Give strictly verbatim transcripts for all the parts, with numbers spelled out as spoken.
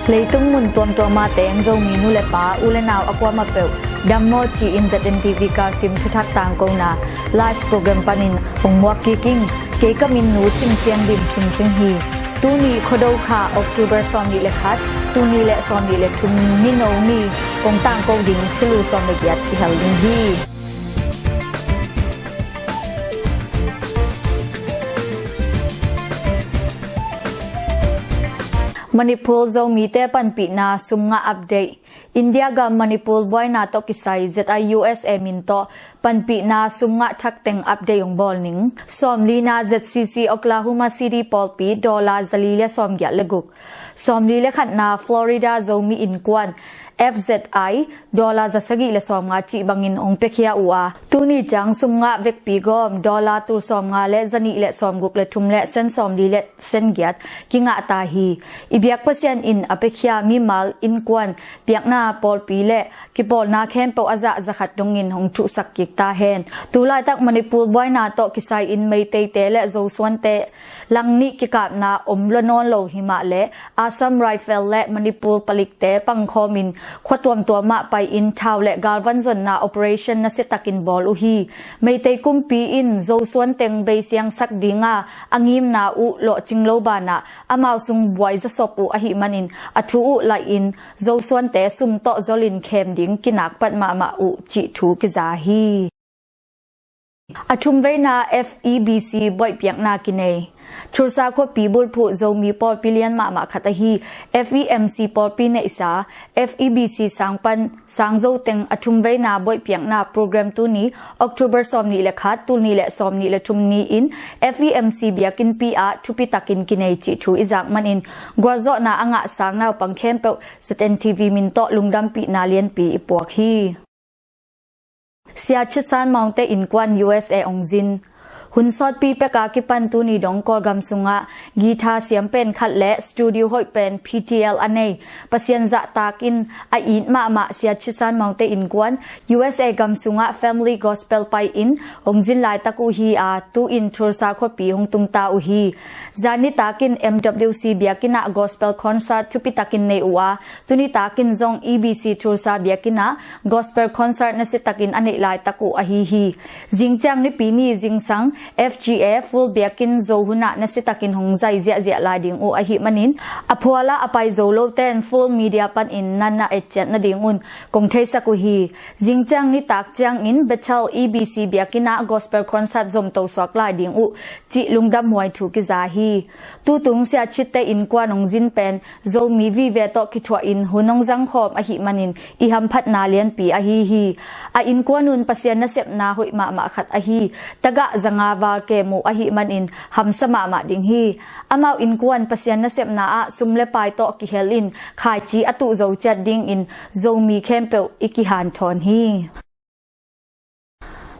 Leitung mun tuamtuam a teng Zomi nu le pa, u le nau a kuamah peuh dammaw ci-in Z N T V Kachin thuthak tangkona live program panin hong muak kik ing. Kei ka min Nu Cing Sian Dim Cingcing hi. Tuni Khuado kha October sawmnih le khat, tul nih le sawmnih le thum ni no ni hong tangko ding thulu sawm le giat kihel ding hi. Manipur Zomite panpihna sumngah update. India gam Manipur buaina tawh kisai Z I U S A min tawh panpihna sumngah thak teng update hong bawl ning. Sawmlina Z C C Oklahoma City pawlpi dollar zali le sawmgiat le guk. Sawmli le khatna Florida Zomi Innkuan F Z I dollar zasagih le sawmnga cih bangin hong piakhia uh a, tuni ciang sumngah vekpi gawm dollar tul sawmnga le zanih le sawmguk le thum le sen sawmli le sen giat kingah ta hi. I biak Pasian in a piakhia mimal, innkuan, biakna, pawlpi le kipawlna khempeuh a zah zakhat dongin hong thuhsak kik ta hen. Tulaitak Manipur buaina tawh kisai-in Meiteite le Zosuante langnih kikapna om lua nawn lo hi mah le Assam Rifle le Manipur palikte pangkhawmin khua tuamtuamah pai-in thau le galvan zonna operation nasiatakin bawl uh hi. Meitei kumpi in Zosuan teng beisiangsak dinga a ngimna uh lawhcing lo banah amau sung buai zasop uh ahih manin a thu uh laihin Zosuante sum tawh zolin khem ding kinakpat mahmah uh cih thu kiza hi. A thumveina F E B C buaihpiakna kinei. Tulsa khuapi bulphuh Zomi pawlpi lian mahmah khat ahi F E M C pawlpi neihsa F E B C sang pan sang zo teng a thumveina buaihpiakna program tuni October sawmnih le khat, tul nih le sawmnih le thum ni-in F E M C biakinnpi ah thupitakin kinei cih thu i zak manin gualzawhna a ngah sang naupang khempeuh Z N T V min tawh lungdampihna lianpi i puak hi. Sia Chisan Maungte innkuan U S A hong zin. Hun sawtpi peka kipan tuni dong Kawlgam sungah guitar siam pen khat le studio hoih pen P T L a nei, Pasian zahtak in a it mahmah Sia Chisan Maungte innkuan U S A gam sungah family gospel pai-in hong zin laitak uh hi a, tu-in Tulsa khuapi hong tungta uh hi. Zan nitak in M W C biakinn ah gospel concert thupitakin nei uh a, tuni takin zong E B C Tulsa biakinn ah gospel concert nasiatakin a neih laitak uh ahi hi. Zingciang nipi ni zingsang F G A Full biakinn Zo hun ah nasiatakin hong zai ziahziah lai ding uh ahih manin a phualah a pai zo lote in Full Media panin nan a etciat nadingun kong theisak uh hi. Zingciang nitak ciangin Bethel E B C biakinn ah gospel concert zomto suak lai ding uh cih lungdamhuai thu kiza hi. Tutung Sia Chitte innkuan hong zin pen Zomi vive tawh kithuahin hun hong zangkhawm ahih manin i hamphatna lianpi ahi hi. A innkuan un Pasian nasepna hoih mahmah khat ahi. Tagah zanga val kem uh ahih manin hamsa mahmah ding hi. Amau innkuan Pasian nasepna ah sum le pai tawh kihel in khaici a tuh zo ciat dingin Zomi khempeuh i kihanthawn hi.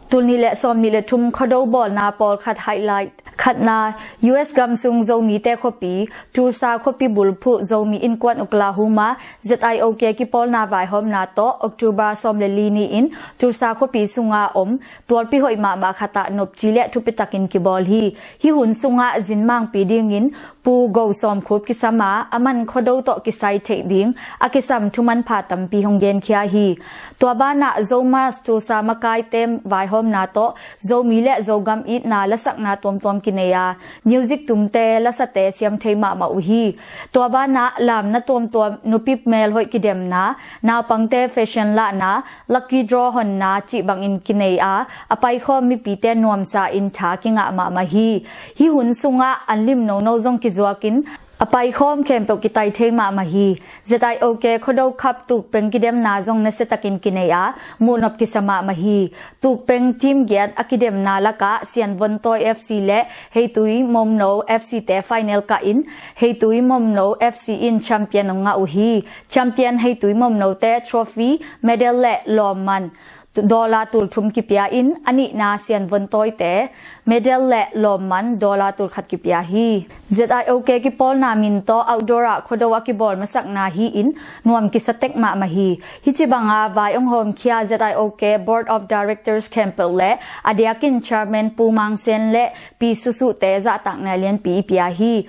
Tul nih le sawmnih le thum Khuado bawlna pawlkhat highlight. Khatna, U S gam sung Zomite khuapi, Tulsa khuapi bulphuh Zomi Innkuan Oklahoma Z I O K kipawlna vaihawmna tawh October sawm le li ni-in Tulsa khuapi sunga om tualpi hoih mahmah khatah nopci le thupitakin kibawl hi. Hih hun sungah zin mangpi dingin Pu Go Sawm Khup kisam a, aman Khuado tawh kisai theih ding a kisam thumanpha tampi hong genkhia hi. Tua banah Zomas Tulsa makaite vaihawmna tawh Zomi le Zogam itna lasakna tuamtuam kinei a, music tumte lasate siam thei mahmah uh hi. Tua banah lamna tuamtuam, nupi melhoih kidemna, naupangte fashion lahna, lucky draw honna cih bangin kinei a, a paikhawm mipite nuamsa in tha kingah mahmah hi. Hih hun sungah an lim nono zong kizuakin a paikhawm khempeuh kitai thei mahmah hi. Z I O K Khuado Cup tukpeng kidemna zong nasiatakin kinei a, muhnop kisa mahmah hi. Tukpeng team giat a kidemna lakah Sianvontawi F C le Heitui Momno F C te final kahin Heitui Momno F C in champion hong ngah uh hi. Champion Heitui Momno te trophy, medal le lawmman dollar tul thum kipia in, a nihna Sianvontawi te medal le lawmman dollar tul khat kipia hi. Z I O K kipawlna min tawh outdoor ah Khuado a kibawl masakna hi-in nuam kisa tek mahmah hi. Hih ci banga vai hong hawmkhia Z I O K Board of Directors khempeuh le a diakin Chairman Pu Mang Sen le Pi Susuh te zahtakna lianpi i pia hi.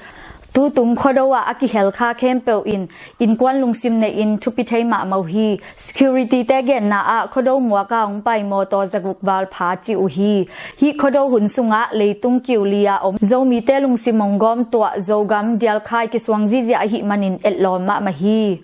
Tutung Khuado ah a kihel kha khempeuh in innkuan lungsim nei-in thupi thei mahmah uh hi. Security-te genna ah Khuado muak a hong pai mawtaw zaguk val pha ci uh hi. Hih Khuado hun sungah leitung kiu li a om Zomite lungsim hong gawm tuah Zogam dialkhai kisuang zihziah ahih manin etlawm mahmah hi.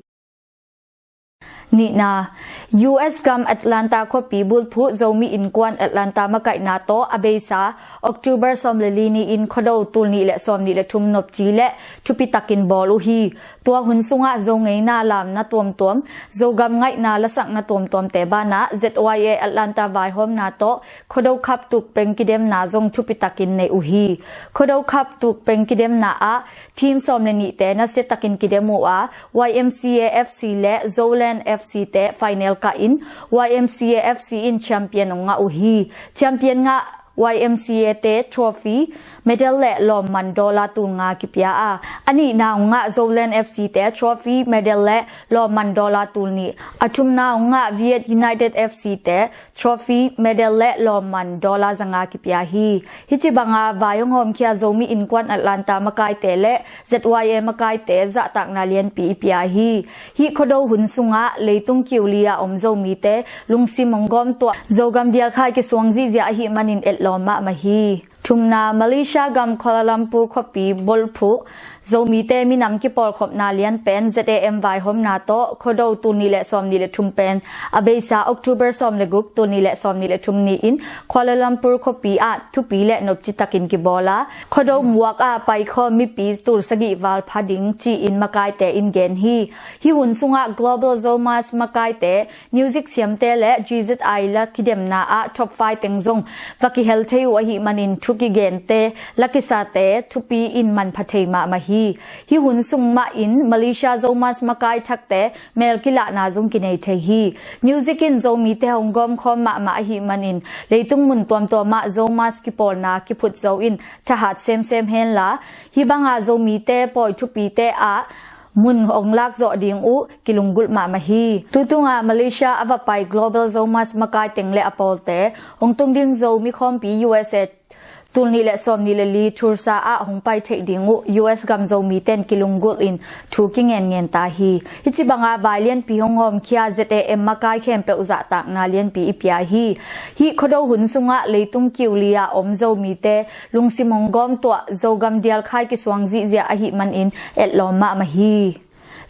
Nihna, U S gam Atlanta khuapi bulphuh Zomi Innkuan Atlanta makaihna tawh a beisa October sawm le li ni-in Khuado tul nih le sawm nih le thum nopci le thupitakin bawl uh hi. Tua hun sungah Zo ngeina lamna tuamtuam, Zogam ngaihna lasakna tuamtuamte banah Z Y A Atlanta vaihawmna tawh Khuado Cup tukpeng kidemna zong thupitakin nei uh hi. Khuado Cup tukpeng kidemna ah team sawm le nihte nasiatakin kidem uh a, Y M C A F C le Zoland F C te final kahin Y M C A F C in champion hong ngah uh hi. Champion ngah Y M C A te trophy, medal le lawmman dollar tul nga kipia a, a nihna hong ngah Zoland F C te trophy, medal le lawmman dollar tul nih, a thumna hong ngah Viet United F C te trophy, medal le lawmman dollar zanga kipia hi. Hih ci banga vai hong hawmkhia Zomi Innkuan Atlanta makaite le Z Y A makaite zahtakna lianpi i pia hi. Hih Khuado hun sungah leitung kiu li a om Zomite lungsim hong gawm tuah Zogam dialkhai kisuang zihziah ahih manin etlawm mahmah hi. Thumna, Malaysia gam Kuala Lumpur khuapi bulphuh Zomite minam kipawlkhopna lianpen Z A M vaihawmna tawh Khuado tul nih le sawm nih le thum pen a beisa October sawm le guk tul nih le sawm nih le thum ni-in Kuala Lumpur khuapi ah thupi le nopci takin kibawl a, Khuado muak a paikhawm mipi tul sagih val pha ding ci-in makaite in gen hi. Hih hun sungah Global Zomas makaite, music siamte le G Z I la kidemna ah top five teng zong va kihel thei uh ahih manin thu kigente, la kisate thupi in manpha thei mahmah hi. Hih hun sung mahin Malaysia Zomas makai thakte mel kilahna zong kinei thei hi. Music in Zomite hong gawmkhawm mahmah ahih manin leitung mun tuamtuamah Zomas kipawlna kiphut zo in thahat semsem henla, hih banga Zomite pawi thupite ah mun hong lakzawh ding uh kilunggulh mahmah hi. Tutunga Malaysia a va pai Global Zomas makai teng le a pawlte hong tung ding Zomi khawmpi U S A tul nih le sawm nih le li Tulsa ah hong pai theih ding uh U S gam Zomite in kilunggulh in thu kingenngen ta hi. Hih ci banga vai lianpi hong hawmkhia Z A M makai khempeuh zahtakna lianpi i pia hi. Hih Khuado hun sungah leitung kiu li a om Zomite lungsim hong gawm tuah Zogam dialkhai kisuang zihziah ahih manin etlawm mahmah hi.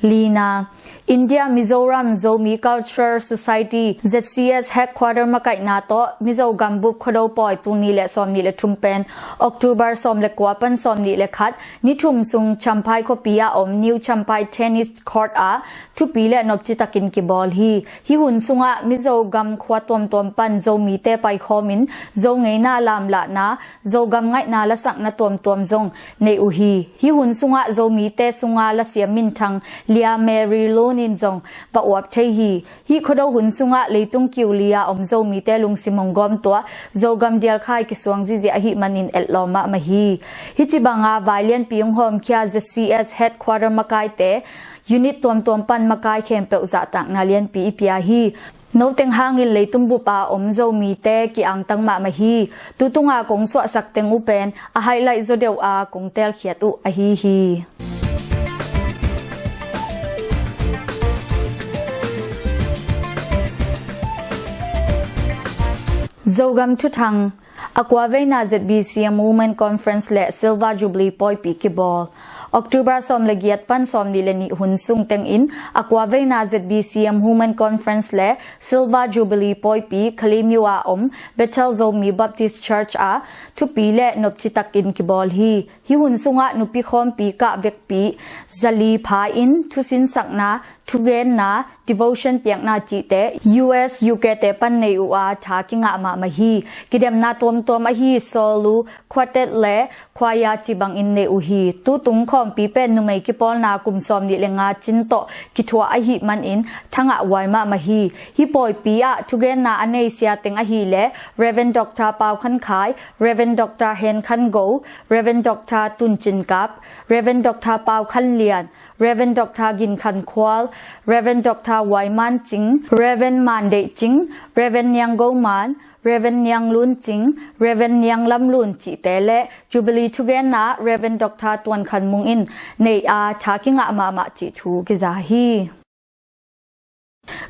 Lina, India Mizoram Zomi Culture Society, Z C S headquarter makaihna tawh Mizo gambup Khuado pawi tul nih le sawm nih le thum pen October sawm le kua pan sawm nih le khat ni thum sung Champhai khuapi a om New Champhai Tennis Court ah thupi le nopci takin kibawl hi. Hih hun sungah Mizo gam khua tuamtuam pan Zomite paikhawmin Zo ngeina lamlahna, Zogam ngaihna lasakna tuamtuam zong nei uh hi. Hih hun sungah Zomite sunga lasiam minthang Lia Mary Lun in zong va uap thei hi. Hih Khuado hun sungah leitung kiu li a om Zomite lungsim hong gawm tuah Zogam dialkhai kisuang zihziah ahih manin etlawm mahmah hi. Hih ci banga vai lianpi hong hawmkhia Z C S headquarter makaite, unit tuamtuam pan makai khempeuh zahtakna lianpi i pia hi. Noteng hangin leitung bup a om Zomite ki-angtang mahmah hi. Tutunga kong suahsak teng uh pen a highlight zaw deuh a kong teelkhiat uh ahi hi. Zogam thuthang. A kua veina Z B C M Women Conference le Silver Jubilee pawipi kibawl. October sawm le giat pan sawm nih le nih hun sung tengin a kua veina Z B C M Women Conference le Silver Jubilee pawipi Kalaymyo a om Bethel Zomi Baptist Church ah thupi le nopci takin kibawl hi. Hih hun sungah nupi khawmpi kah vekpi zali pha in thusinsakna, thugenna, devotion piakna cihte U S, U K te pan nei uh a tha kingah mahmah hi. Kidemna tuamtuam ahi solo, quartet le choir ci bangin nei uh hi. Tutung khawmpi pen numei kipawlna kum sawm nih le nga cin tawh kithuah ahih manin thangah huai mahmah hi. Hih pawipi ah thugenna a nei sia teng ahileh Reverend Doctor Pau Khan Khai, Reverend Doctor Hen Khan Go, Reverend Doctor Tun Cin Kap, Reverend Doctor Pau Khan Lian, Reverend Doctor Gin Khan Khual, Reverend Doctor Wai Man Cing, Reverend Man Deih Cing, Reverend Niang Go Man, Rev. Niang Lun Cing, Rev. Niang Lam Lun cihte le Jubilee thugenna Rev. Dr. Tuan Khan Mung in neih a tha kingah mahmah cih thu kiza hi.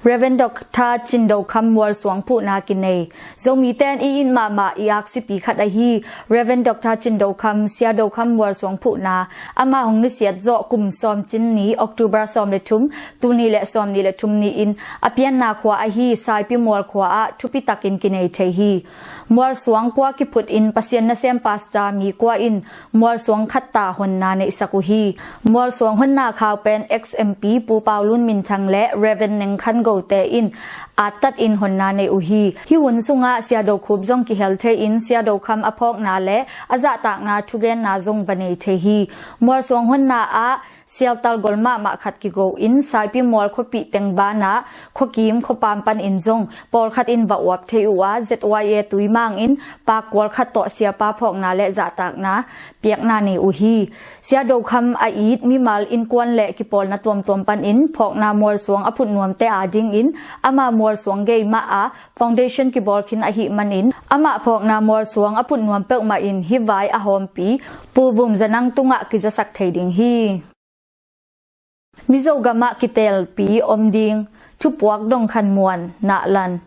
Rev. Dr. Cin Do Kham mualsuang phuhna kinei. Zomite in i it mahmah i aksipi khat ahi Rev. Dr. Cin Do Kham, Sia Do Kham mualsuang phuhna ama hong nusiat zawh kum sawm cin ni October sawm le thum, tul nih le sawm nih le thum ni-in a pianna khua ahi Saipi mual khua ah thupi takin kinei thei hi. Mualsuang kua kiphut in Pasian nasem pastor mi kua in mualsuang khat ta honna neihsak uh hi. Mualsuang honna khau pen ex-M P Pu Pau Lun Min Thang le Rev. Neng Khan Go te in attatin honna nei uh hi. Hih hun sungah Sia Do Khup zong kihel thei in Sia Do Kham a phawkna le a zahtakna thugenna zong va nei thei hi. Mualsuang honna ah sialtal gol mahmah khat kigo in Saipi mual khuapih teng banah khuakim khuapam panin zong pawlkhat in va uap thei uh a, Z Y A tuimang in pakkual khat tawh siapa phawkna le zahtakna piakna nei uh hi. Sia Do Kham a it mimal innkuan le kipawlna tuamtuam panin phawkna mualsuang a phut nuamte adingin ama mualsuang gei mah a foundation kibawl khin ahih manin amah phawkna mualsuang a phut nuam peuhmah in hih vai a hawmpi Pu Vum Za Nang tungah kizasak thei ding hi. Mizo gamah kitelpi om ding, thupuak dong khan muan, nahlan.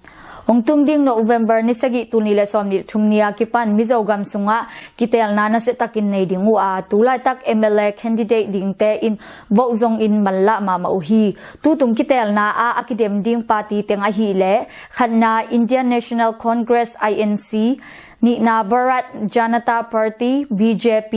Hong tung ding November ni sagih, tul nih le sawm nih le thum ni a kipan Mizo gam sungah kitelna nasiatakin nei ding uh a, tu laitak M L A candidate dingte in vote zongin manlah mahmah uh hi. Tutung kitelna ah a kidem ding party teng ahih leh, khatna Indian National Congress, I N C, nihna Bharat Janata Party, B J P,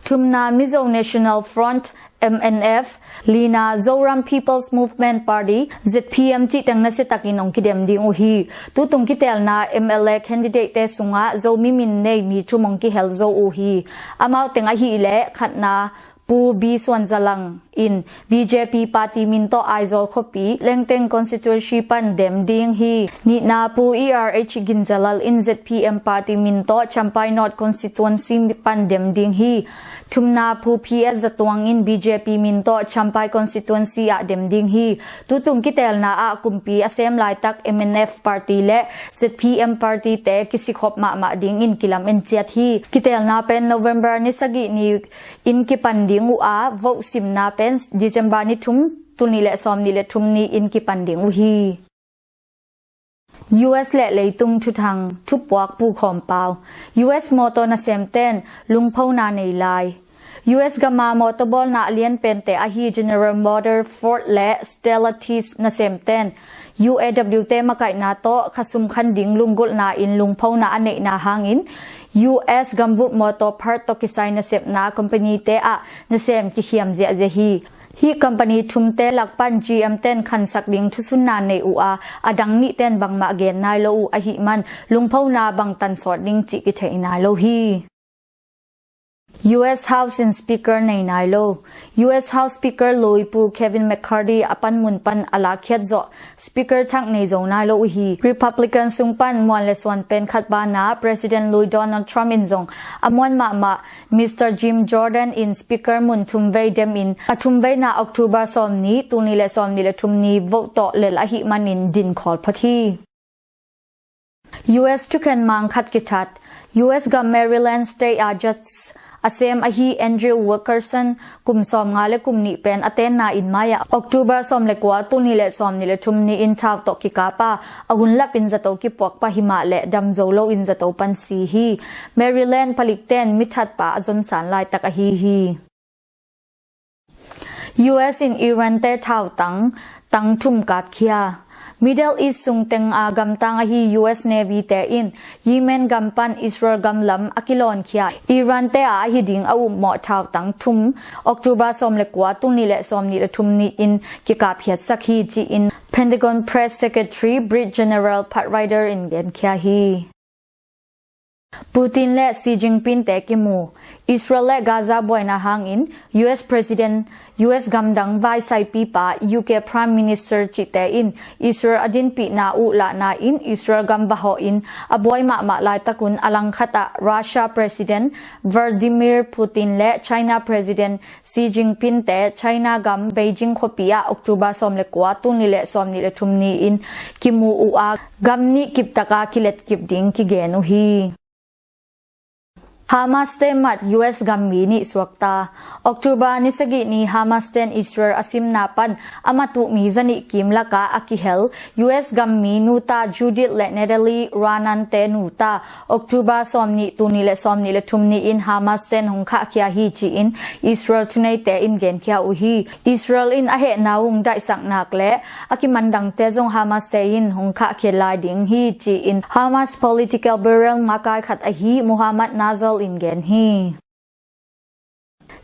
thumna Mizo National Front, M N F, lina Zoram People's Movement Party, Z P M, cih teng nasiatakin hong kidem ding uh hi. Tutung kitelna M L A candidate te sungah Zomi min nei mi thum hong kihel zo uh hi. Amau teng ahih leh khatna Pu B Suan Za Lang in B J P party min tawh Aizawl khuapi Lengteng constituency pan dem ding hi. Nihna Pu E R H Gin Za Lal in Z P M party min tawh Champhai North constituency pan dem ding hi. Thumna Pu P S Za Tuang in B J P min tawh Champhai constituency ah dem ding hi. Tutung kitelna ah kumpi a sem laitak M N F party le Z P M party te kisikhop mahmah dingin kilamen ciat hi. Kitelna pen November ni sagih ni in kipan ding uh a, vote simna pen December ni thum, tul nih le sawm nih le thum ni in kipan ding uh hi. U S le leitung thuthang, thupuak pukhawm pau. U S mawtaw nasemten lungphona nei lai. U S gama mawtaw bawlna a lian pente ahi General Motors, Ford le Stellantis nasemten U A W te makaihna tawh khasum khan ding lunggulhna in lungphona a neihna hangin U S gambup mawtaw part tawh kisai nasepna company te ah nasem kikhiam ziahziah hi. Hih company thumte lak pan G M ten khansak ding thusunna nei uh a, a dang nihten bangmah gen nai lo uh ahih man lungphona bangtan sawt ding cih kitheih nai lo hi. U S House in Speaker nei nai lo. U S House Speaker lui Pu Kevin McCarthy a panmun pan a lakkhiat zawh Speaker thak nei zo nai lo uh hi. Republican sung pan muan le suan pen khat banah President lui Donald Trump in zong a muan mahmah Mister Jim Jordan in Speaker mun thumvei demin a thumveina October sawm ni, tul nih le sawm nih le thum ni vote tawh lel ahih manin din khawl phot hi. U S thukhen mang khat kithat. U S gam Maryland State a judge a sem ahi Andrew Wilkerson kum sawm nga le kum nih pen a tenna in mai-ah October sawm le kua, tul nih le sawm nih le thum ni in thau tawh kikap a, a hun lapin zato kipuak pah himah le dam zo loin zato pan si hi. Maryland palikten mithatpa a zonsan laitak ahi hi. U S in Iran te thautang tang thum kapkhia. Middle East sung teng a gamtang ahi U S Navy te in Yemen gam pan Israel gam lam a kilawnkhia Iran te a ahi ding a upmawh thautang thum October sawm le kua, tul nih le sawm nih le thum ni in kikapkhiatsak hi ci-in Pentagon Press Secretary Brig General Pat Ryder in genkhia hi. Putin le Xi Jinping te kimu. Israel le Gaza buaina hangin U S President, U S gamdang vaisaipipa, U K Prime Minister cihte in Israel a dinpihna uh lahna in Israel gam va hawh in a buai mahmah laitakun a langkhatah Russia President Vladimir Putin le China President Xi Jinping te China gam Beijing khuapi ah October sawm le kua, tul nih le sawm nih le thum ni-in kimu uh a, gam nih kiptaka kiletkip ding kigen uh hi. Hamas te mat U S gammi nih suakta. October ni sagih ni Hamas ten Israel a simna pan a mat uh mi zanih kim laka a kihel U S gammi nuta Judith le Natalie Raanan te nuta October sawm nih, tul nih le sawm nih le thum ni-in Hamas ten hong khahkhia hi ci-in Israel thuneite in genkhia uh hi. Israel in a hehna uh hong daihsak nak le a kimandangte zong Hamas te in hong khahkhia lai ding hi ci-in Hamas political bureau makai khat ahi Muhammad Nazal in gen hi.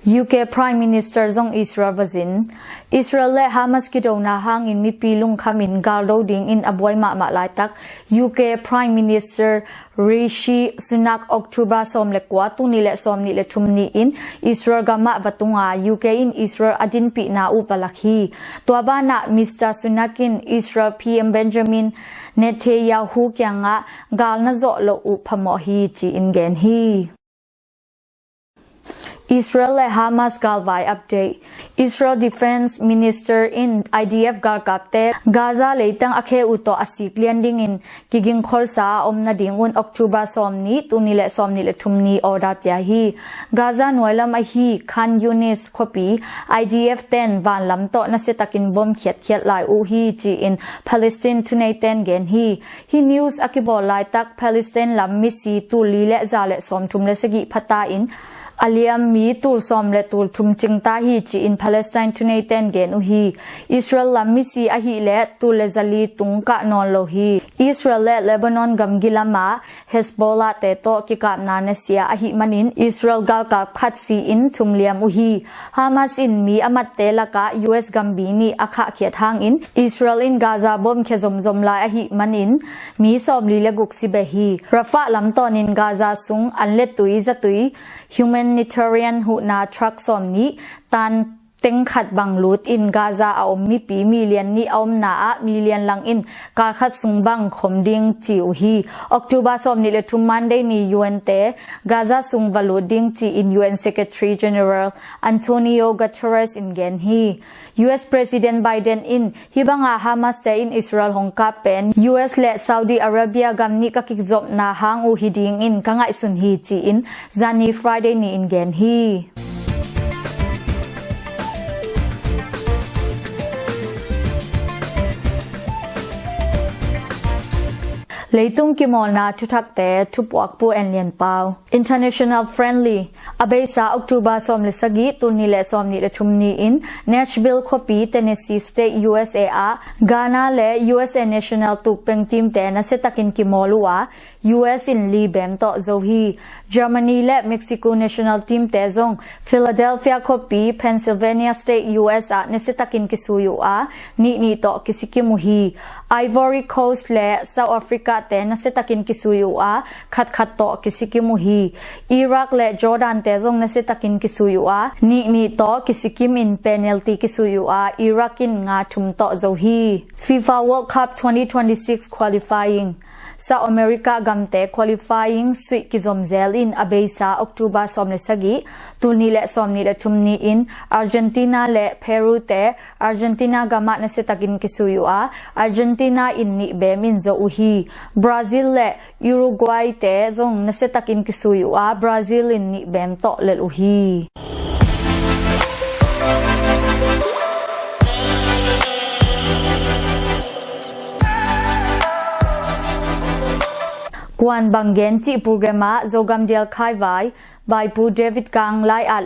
U K Prime Minister zong Israel va zin. Israel le Hamas kidona hangin mipi lungkhamin galdo dingin a buai mahmah laitak U K Prime Minister Rishi Sunak October sawm le kua, tul nih le sawm nih le thum ni-in Israel gamah va tunga, U K in Israel a dinpihna uh va lak hi. Tua banah Mister Sunak in Israel P M Benjamin Netanyahu kiangah gal na zawh loh uh phamawh hi ci-in gen hi. Israel le Hamas galvai update. Israel Defense Minister in I D F galkapte Gaza leitang a khe uh tawh a sik lian dingin kigingkholsa a om nadingun October sawm nih, tul nih le sawm nih le thum ni order tia hi. Gaza nuailam ahi Khan Yunis khuapi I D F ten vanlam tawh nasiatakin bom khiatkhiat lai uh hi ci-in Palestine thuneiten gen hi. Hih news a kibawl laitak Palestine lam misi tul li le za le sawmthum le sagih phata in a liam mi tul sawm le tul thum cingta hi ci-in Palestine thuneiten gen uh hi. Israel lam misi ahih leh tul le zali tung kah nawn lo hi. Israel le Lebanon gamgi lama Hezbollah te tawh kikapna nasia ahih manin Israel galkap khat si-in thum liam uh hi. Hamas in mi a matte lakah U S gambi nih a khahkhiat hangin Israel in Gaza bom khia zomzom lai ahih manin mi sawmli le guk si beh hi. Rafah lam tawnin Gaza sung an le tui zatui humanitarian huhna truck sawmnih tan teng khat bang lut in Gaza a om mipi milian nih a omna ah milian lang in kal khat sung bang khom ding ci uh hi. October sawmnih le thum Monday ni U N te Gaza sung va lut ding ci-in U N Secretary General Antonio Guterres in gen hi. U S President Biden in hih banga Hamas te in Israel hong kap pen U S le Saudi Arabia gam nih ka kizopna hang uh hi dingin ka ngaihsun hi ci-in zani Friday ni-in gen hi. Leitung kimawlna thuthakte thupuak Pu En Lian Pau. International friendly. A beisa October sawm le sagih, tul nih le sawm nih le thum ni-in Nashville khuapi Tennessee State U S A ah Ghana le U S A national tukpeng team te nasiatakin kimawl uh a, U S in li bem tawh zo hi. Germany le Mexico national team te zong Philadelphia khuapi Pennsylvania State U S ah nasiatakin kisui uh a, nih nih tawh kisikim uh hi. Ivory Coast le South Africa te nasiatakin kisui uh a, khatkhat tawh kisikim uh hi. Iraq le Jordan te zong nasiatakin kisui uh a, nih nih tawh kisikim in penalty kisui uh a, Iraq in nga thum tawh zo hi. FIFA World Cup twenty twenty-six qualifying. South America gamte qualifying suih kizom zel in a beisa October sawm le sagih, tul nih le sawm nih le thum ni-in Argentina le Peru te Argentina gamah nasiatakin kisui uh a, Argentina in nih bem in zo uh hi. Brazil le Uruguay te zong nasiatakin kisui uh a, Brazil in nih bem tawh lel uh hi. Kuan Bang Gen cih program ah Zogam Dial Khaivai, Baipu David Kang lai-at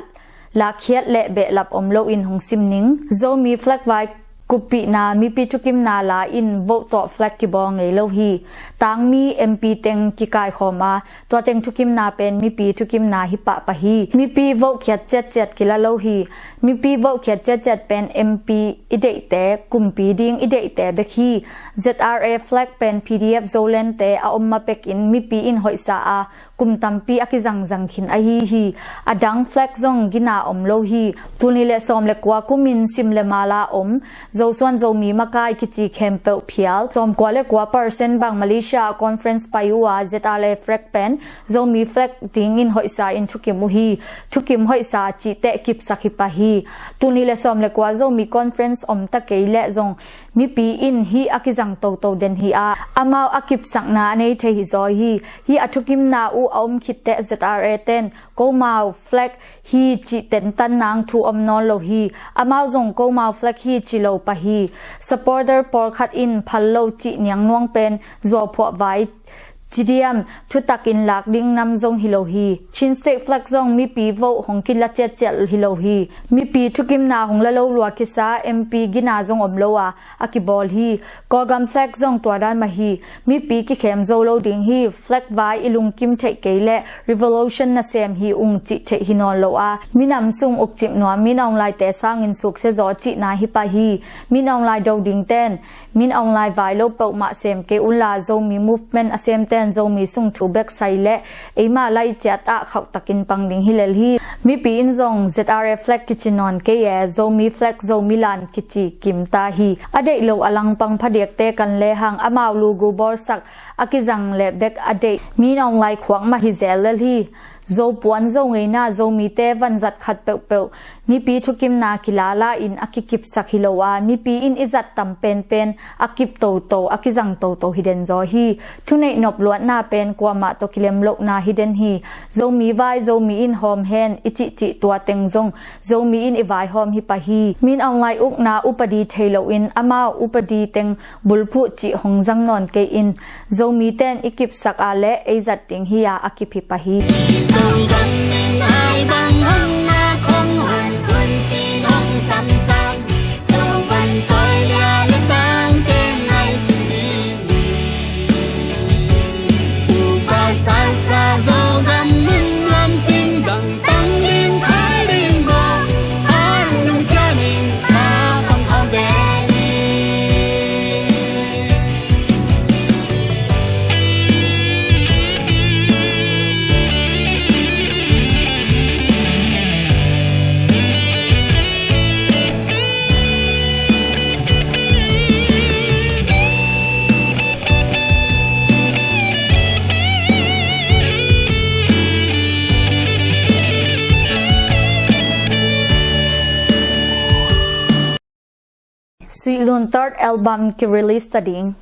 lakkhiat le behlap om loin hong sim ning. Zomi flag vai Kuppihna, mipi thukimna la in vote tawh flag kibawl ngei lo hi. Tangmi M P teng kikaikhawm a, tua teng thukimna pen mipi thukimna hi pahpah hi. Mipi vote khiat ciatciat kila lo hi. Mipi vote khiat ciatciat pen M P i deihte, kumpi ding i deihte bek hi. Z R A flag pen P D F Zolandte a om ma pekin mipi in hoihsa a, kum tampi a kizangzang khin ahi hi. A dang flag zong gina om lo hi. Tul nih le sawm le kua kumin sim le mala om Zosuan Zomi makai kici khempeuh phial, sawm kua le kua percent bang Malaysia ah conference pai uh a, Z R A flag pen Zomi flag dingin hoihsa in thukim uh hi. Thukim hoihsa cihteh kipsak hi pah hi. Tul nih le sawm le kua Zomi conference om ta kei leh zong mipi in hih a kizang toto den hi a, amau a kipsakna a nei thei hi zaw hi. Hih a thukimna uh a om khitteh Z R A ten Komau flag hi cih tentan nang thu om nawn lo hi. Amau zong Komau flag hi ci lo pah hi. Supporter pawlkhat in phal lo cih niangnuang pen zuauphuah vai ci diam, thutakin lak ding nam zong hi lo hi. Chin State flag zong mipi vote hong kila ciatciat hi lo hi. Mipi thukimna hong la lo lua kisa M P gina zong om lo a, a kibawl hi. Kawlgam flag zong tua dan mah hi. Mipi kikhem zo lo ding hi. Flag vai i lungkim theih kei leh revolution nasem hi ung cih theih hi nawn lo a, minam sung ukcip nuam Min Aung Hlaing-te sangin suksia zaw cihna hi pah hi. Min Aung Hlaing do ding ten Min Aung Hlaing vai lo peuhmah sem kei unla, Zomi movement a semten Zomi sung thu bek sai leh eima lai ciat ah khauhtakin pang ding hi lel hi. Mipi in zong Z R A flag kici nawn kei e, Zomi flag Zomi lan kici kim ta hi. A deih lo a langpang phadiakte kan lehang amau lugu bawlsak a kizang leh bek a deih Min Aung Hlaing khuak mah hi zel lel hi. Zopuan Zongeina Zomite vanzat khat peuhpeuh mipi thukimna kilala in a kikipsak hi lo a, mipi in i zat tam penpen a kip toto, a kizang toto hi den zaw hi. Thuneih nop luatna pen kuamah tawh kilem lohna hi den hi. Zomi vai Zomi in hawm hen i cihcih tua teng zong Zomi in i vaihawm hi pah hi. Min Aung Hlaing ukna upadi thei loin amau upadi teng bulphuh cih hong zang nawn kei in, Zomiten i kipsak a leh ei zat ding hi a, a kip hi pah hi. Suihlun third album ki-release ta ding.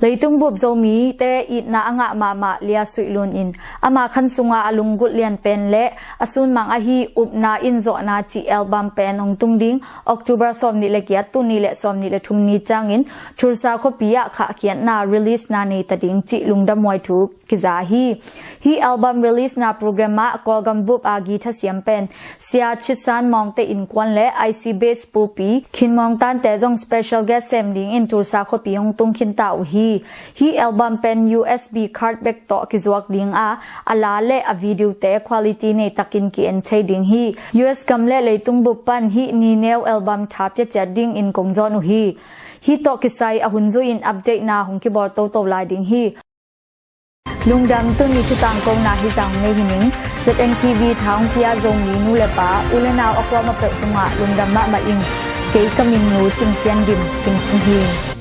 Leitung bup Zomite itna a ngah mahmah Lia Suihlun in ama khan sunga a lunggulh lian pen le a sunmang ahi Upna in Zawhna cih album pen hong tung ding October sawmnih le giat, tul nih le sawmnih le thum ni ciangin Tulsa khuapi ah khahkhiatna, release na nei ta ding cih lungdamhuai thu kiza hi. Hih album release na program ah Kawlgam bup a guitar siam pen Sia Chitsan Mawngte innkuan le I C Bass pupi Khin Mawngtante zong special guest sem dingin Tulsa khuapi hong tung khin ta uh hi. Hih album pen U S B card bek tawh kizuak ding a, a la le a video te quality nei takin ki-en thei ding hi. U S gam le leitung bup pan hih ni neu album tha piaciat dingin kong zawn uh hi. Hih tawh kisai a hun zui in update na hong kibawl toto lai ding hi. Lungdam, tuni thutangkona hi zah nei hi ning. Z N T V tha hong pia Zomi nu le pa, u le nau a kuamah peuh tungah lungdam mahmah ing. Kei ka min Nu Cing Sian Dim, Cing Cing hi.